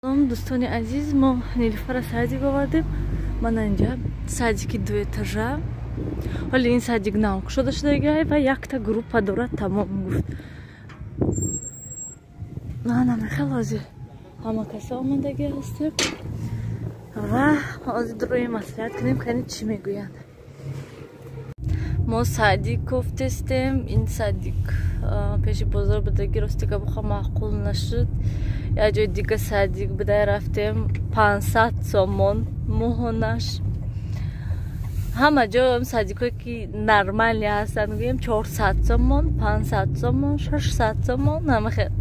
Дӯстони азиз, мо Нилуфара садик овардем. Мана инҷа садики дуэтажа. Ҳоли ин садик нав кушода шудагиай ва якта группа дорад, тамом гуфт. Мана мехел ҳозир ҳама каса омадаги ҳастем ва ҳозир рӯи маслиҳат кунем, кани чӣ мегӯянд. Мо садик кофтестем. Ин садик пеши бозор будаги, рости гап маъқул нашуд. Як ҷои дига садик будай, рафтем, 500 сомон моҳонаш. Ҳама ҷо садикҳое ки нормальный ҳастанд, гӯем, 400 сомон, 500 сомон, 600 сомон, ҳама хел.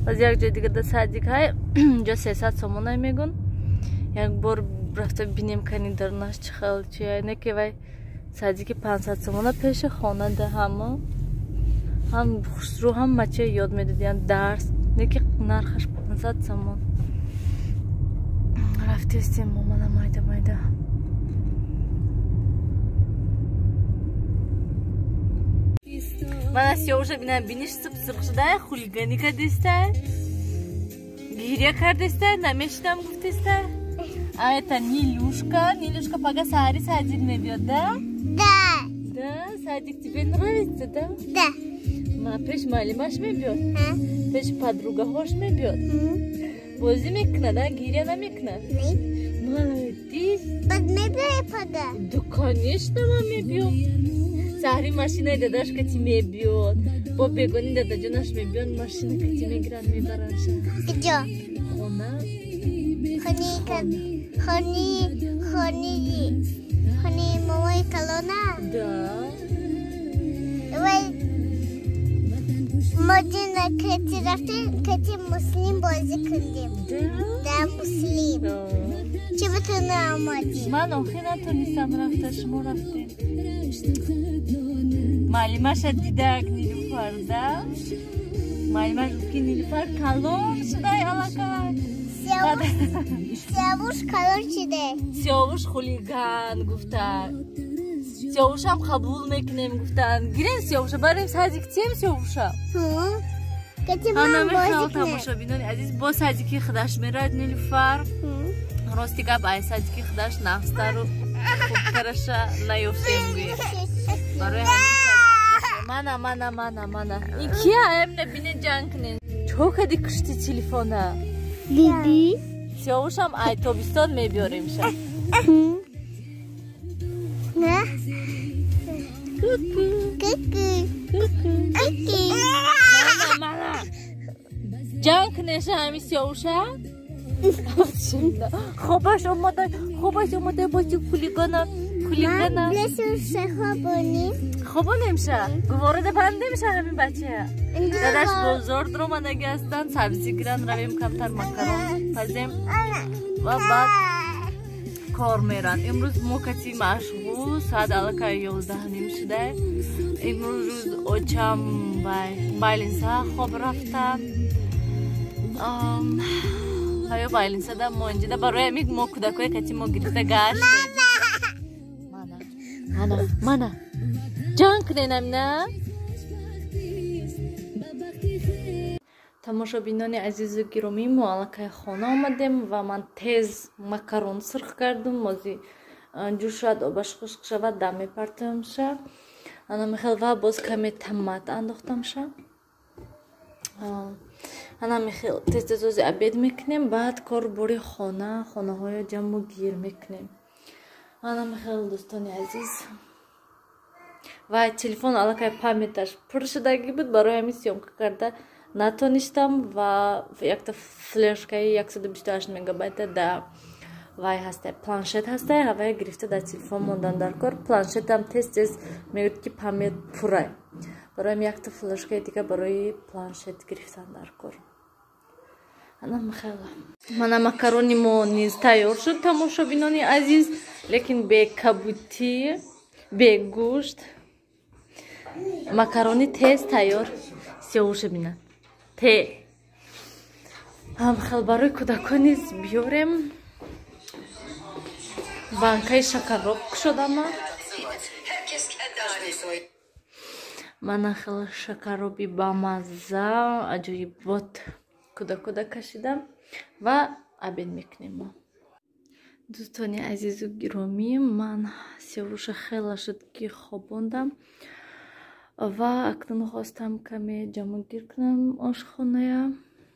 Аз як ҷои дига да садик ҳай, инҷо 300 сомонай мегӯн. Як бор рафта бинем, кани дарунаш чӣ хел чи не, ки вай садики 500 сомона пеши хона да ҳама ҳам хушрӯ, ҳама чи ёд медодиян, дарс, не ки нархаш 500 сомон. Рафтестем мо, мана майда майда. Мана Сиёвуша бинам, биниш сип сирх шуда, хулиганӣ кардестай, гиря кардестай, намешинам гуфтестай. А это Нилюшка. Нилюшка пага саҳари садик мебиёд, да? Да. Да, садик тебе нравится, да? Да. Ма пеш муаллимаш мебиёд? Пеш подругаҳош мебиёд? Бозӣ мекунад, а гиря намекунад? Не. Молодец. Баъд мебиёй пага? Да, конечно, ман мебиём. Саҳри машинаи дадаш кати мебиёд. Бо бегони дадаҷонаш мебиён, машина кати мегиранд, мебаранша. Куҷо? Хона. Хони мамои калона? Да. Вай мо дина кати рафтем, кати муслим бозӣ кардем. Да? Да, муслим. Чӣ ба ту наомадӣ? Ман охир натонистам рафта, шумо рафтем. Муаллимаша дидак Нилуфар, да? Муаллимаш гуфт, ки Нилуфар калон шудай аллакай. Сиёвуш калон шудай. Сиёвуш хулиган гуфтанд. Сиёвушам қабул мекунем гуфтанд. Гирем Сиёвуша, барем садик тем Сиёвуша. Кати ман бозӣ кунем. Тамошобинони азиз, бо садики худаш меравад Нилуфар. Рости гап, ай садики худаш нағзтару хубтараша наёфтем, гӯем. Барои ҳамин мана, мана, мана, мана. Ин кия? Эмна бине, ҷанг кунен. Чо кади кушти телефона? Диди? Сиёвушам ай тобистон мебиёремша. Не? Ку-ку. Ку-ку. Ку-ку. Ку-ку. Мана, мана. Ҷанг кунеша ҳами Сиёвуша? Хобаш омада, хобаш омада, бози хулигана, хулигана. Лесуша хобонем. Хобонемша? Гуворода бандемша ҳамин бача. Дадаш бозор дуромадаги ҳастанд, сабзӣ гиранд, равем камтар макарон пазем ва баъд кор меранд. Имрӯз мо кати машғул, соат аллакай 11:30 шуда. Имрӯз очам байлинса хоб рафтанд. Ҳаё байлинсада мо инҷода, барои ҳамин мо кӯдакҳои кати мо гирифта гаштем. Мана, мана, мана. Ҷанг кунен амина. Тамошобинони азизу гиромӣ, мо аллакай хона омадем ва ман тез макарон сирх кардум. Мози ҷӯшад, обаш хушк шавад, дам мепартамша. Ана мехел ва боз каме томат андохтамша. Ана мехел тез тез ози обед мекунем, баъд кор бори хона, хонаҳоё ҷамъу гир мекунем. Ана мехел, дӯстони азиз. Ва телефон аллакай памяташ пур шудагӣ буд, барои ҳамин съёмка карда натонистам ва якта флешкаи 128 мегабайта да вай ҳастай, планшет ҳастай, ҳавая гирифта дар телефон мондан дар кор. Планшетам тез тез мегӯяд, ки память пурай. Барои ҳамин якта флешкаи дига барои планшет гирифтан дар кор. Ана михайла. Мана макарони мо низ тайёр шуд, тамошобинони азиз, лекин бе кабутӣ, бе гӯшт. Макарони тез тайёр. Сиёвуша бина. Те. Ҳамхел барои кӯдакон низ биёрем. Банкаи шакарроб кушодама. Мана хел шакарроби бамазза, аҷоибот кӯдакода кашидам. Ва обед мекунем мо. Дӯстони азизу гиромӣ, ман Севуша хела шуд, ки хобондам ва акнун хостам каме ҷамъгир кунам ошхоная.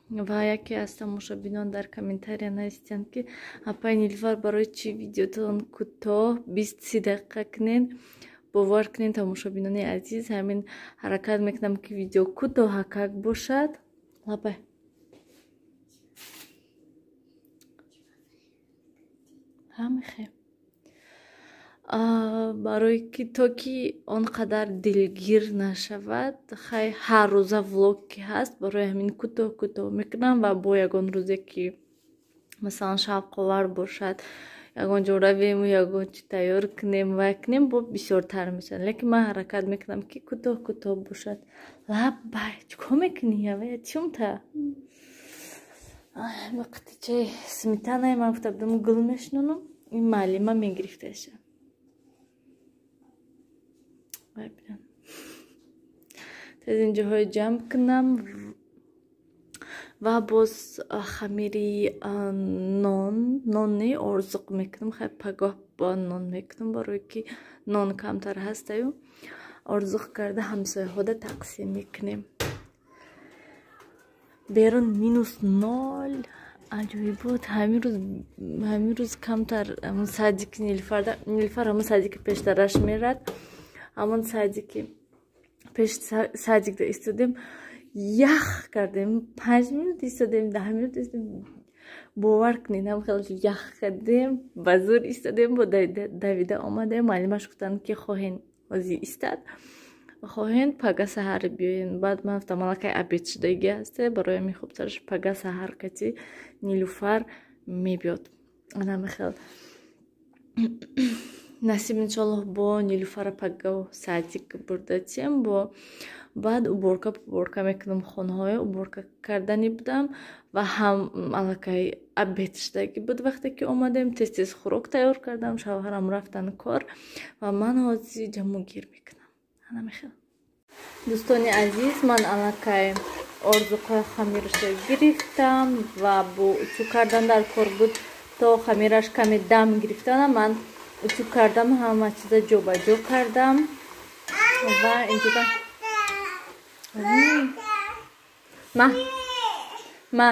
Ва яке аз тамошобинон дар комментария навистанд, ки апай Нилуфар, барои чӣ видеотон кӯтоҳ, 20-30 дақиқа кунед? Бовар кунед, тамошобинони азиз, ҳамин ҳаракат мекунам, ки видео кӯтоҳакак бошад. Лабай, ҳамихе, барое ки то ки он қадар дилгир нашавад. Хай, ҳар рӯза влог ки ҳаст, барои ҳамин кӯтоҳ кӯтоҳ мекунам. Ва бо ягон рӯзе ки масалан шавқовар бошад, ягон ҷо равему, ягон чи тайёр кунем, вай кунем, бо бисёртар мешавад. Лекин ман ҳаракат мекунам, ки кӯтоҳ кӯтоҳ бошад. Лаббай, чӣ кор мекунӣ? Явая чумта вақтичаи сметанаи ман гуфта будам, гул мешинонам, ин маълима мегирифташа. Тез ин ҷоҳои ҷамъ кунам ва боз хамири нон, нонни орзуқ мекунам. Хай, пагоҳ бо нон мекунам, барое ки нон камтар ҳастаю, орзуқ карда ҳамсояҳода тақсим мекунем. Берун -0, аҷоибот. Ҳамин рӯз камтар ҳамон садики Нилфарда, Нилфар ҳамон садики пештараш мерад, ҳамон садики пеш, садикда истодем, ях кардем, 5 минут истодем, 10 минут истодем, бовар кунед, ҳам хеле ях кардем, ба зур истодем, бо давида омадем. Муаллимаш гуфтанд, ки хоҳен ҳозир истад, хоҳен пага саҳар биёен. Баъд ман гуфтам, аллакай обед шудагӣ ҳасте, барои ҳамин хубтараш пага саҳар кати Нилуфар мебиёд. Анамихел насиб, иншоаллоҳ, бо Нилуфара пага садик бурда тием. Бо баъд уборка уборка мекунам, хонаҳоя уборка кардани будам ва ҳам аллакай обед шудагӣ буд. Вақте ки омадем, тез тез хӯрок тайёр кардам, шавҳарам рафтан кор ва ман ҳозир ҷамъгир мекунам. Анамихел, дӯстони азиз, ман аллакай орзуқҳои хамирашро гирифтам ва бо утюг кардан дар кор буд, то хамираш каме дам гирифтана. Ман утюг кардам, ҳама чиза ҷобаҷо кардам ва инҷода ма ма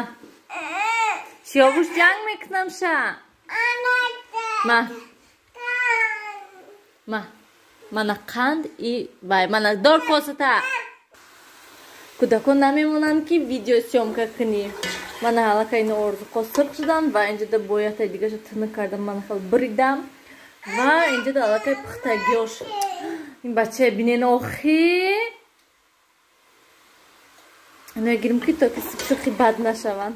Сиёвуш ҷанг мекунам ша. Ма ма мана қанд и вай, мана дор косата. Кӯдакон намемонанд, ки видеосъёмка кунӣ. Мана аллакай ина орзуқҳо сирқ шуданд ва инҷода боятай дигаша тинук кардам, мана хел бридам ва инҷода аллакай пухтагиёш. Ин бачая бинен, охи, ино гирим, ки то ки сирхи бад нашаванд.